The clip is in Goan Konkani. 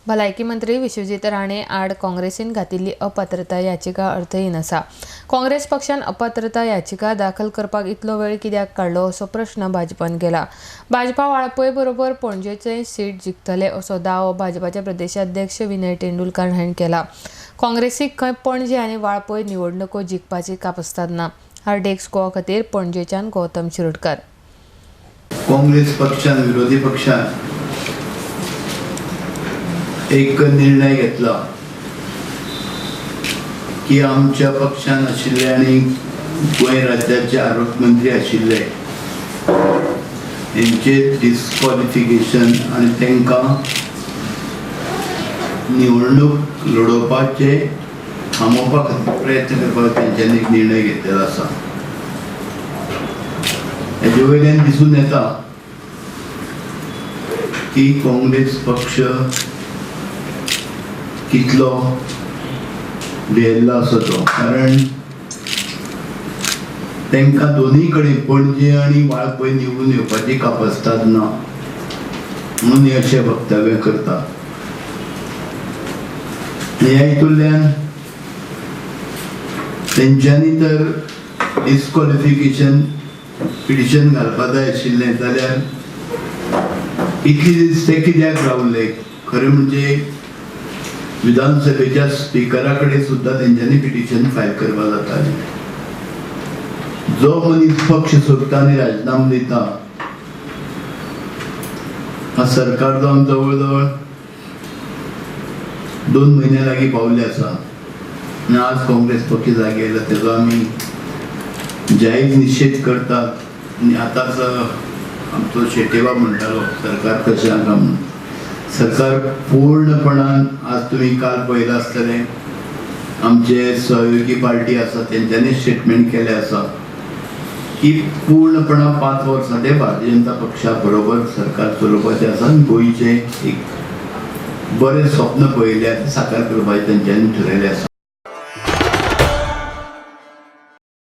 भलायकी मंत्री विश्वजीत राणे आड काँग्रेसीन घातिल्ली अपात्रता याचिका अर्थहीन आसा. काँग्रेस पक्षान अपात्रता याचिका दाखल करपाक इतलो वेळ कित्याक काडलो असो प्रश्न भाजपान केला. भाजपा वाळपय बरोबर पणजेचेय सीट जिखतले असो दावो भाजपाचे प्रदेशाध्यक्ष विनय तेंडुलकार हांणी केला. काँग्रेसीक खंय पणजे आनी वाळपय निवडणुको जिखपाची कापस्ताद ना. हार्डेक्स गोवा खातीर पणजेच्यान गौतम शिरोडकर. काँग्रेस पक्षान, विरोधी पक्षान एक निर्णय घेतला की आमच्या पक्षान आशिल्ले आनी गोंय राज्याचे आरोग्य मंत्री आशिल्ले हेंचे डिस्क्वॉलिफिकेशन आनी तांकां निवडणूक लडोवपाचे थांबोवपा खातीर प्रयत्न करपाक तेंच्यांनी एक निर्णय घेतलेलो आसा. हेजे वयल्यान दिसून येता की काँग्रेस पक्ष कितलो भियेल्लो आसा तो, कारण तांकां दोनूय कडेन पणजे आनी वाळपय निवडून येवपाची कापस्ताद ना म्हणून हे अशें वक्तव्य करता. ह्या हितूंतल्यान तेंच्यांनी तर डिस्क्वॉलिफिकेशन पिटिशन घालपा जाय आशिल्लें जाल्यार इतले दीस ते कित्याक रावले? खरें म्हणजे विधानसभेच्या स्पिकरा कडेन सुद्दां तेंच्यांनी पिटिशन फायल करपा जातालें. जो मनीस पक्ष सोडटा आनी राजीनामो दिता, हा सरकार जावन जवळ जवळ 2 म्हयन्या लागीं पावले आसा आनी आज काँग्रेस पक्ष जागे आयला तेजो आमी जाहीर निशेध करतात. आनी आतांच आमचो शेट्ये म्हणटालो सरकार कशें आसा म्हणून, सरकार पूर्णपणान आज तुमी काल पळयलां आसतलें, आमचे सहयोगी पार्टी आसा तेंच्यांनी स्टेटमेंट केलें आसा की पूर्णपणान 5 वर्सां ते भारतीय जनता पक्षा बरोबर सरकार चलोवपाचें आसा आनी गोंयचें एक बरें स्वप्न पळयलें तें साकार करपाचें तेंच्यांनी ठरयलें आसा.